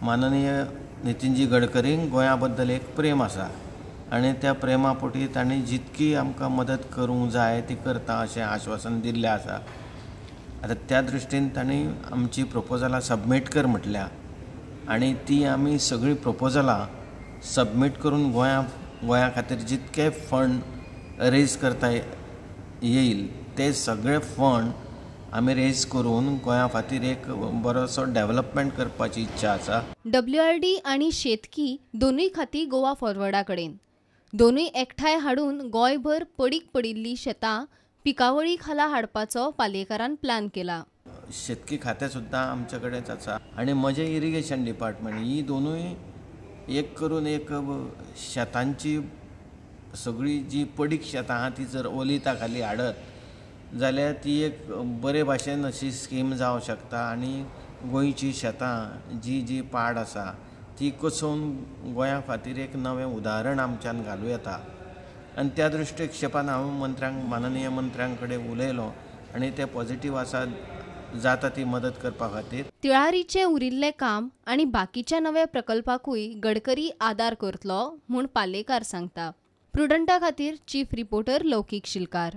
माननीय नितीनजी गडकरींक गोंया बद्दल एक प्रेम आसा आनी त्या प्रेमा पोटी तांणी जितकी आमकां मदत करूंक जाय ती करता अशें आश्वासन दिल्लें आसा. आतां त्या दृश्टीन तांणी आमची प्रपोजलां सबमीट कर म्हटल्या आनी ती आमी सगळीं प्रपोजलां सबमीट करून गोंया खातीर जितके फंड रेज करता येईल ते सगळे फंड आमी रेज करून गोंया खातीर एक बरोसो डेव्हलपमेंट करपाची इच्छा आसा. WRD आनी शेतकी दोनूय खाती गोवा फॉरवर्डा कडेन, दोनूय एकठांय हाडून गोंयभर पडीक पडिल्ली शेतां पिकावळी खाला हाडपाचो पालयेकारान प्लॅन केला. शेतकी खातें सुद्दां आमचे कडेच आसा आनी म्हजें इरिगेशन डिपार्टमेंट ही दोनूय एक करून एक शेतांची सगळी जी पडीक शेतां आहा ती जर ओलिता खाली हाडत जाल्यार ती एक बरे भाशेन अशी स्कीम जावंक शकता आनी गोंयची शेतां जी जी पाड आसा ती कसोवन गोंया खातीर एक नवें उदाहरण आमच्यान घालूं येता. आनी त्या दृश्टीक्षेपान हांव मंत्र्यांक, माननीय मंत्र्यां कडेन उलयलो आनी ते पॉझिटीव आसा, जाता ती मदत करपा खातीर. तिळारीचें उरिल्लें काम आनी बाकीच्या नव्या प्रकल्पाकूय गडकरी आदार करतलो म्हूण पालयेकार सांगता. प्रुडंटा खातीर चीफ रिपोर्टर लौकीक शिलकार.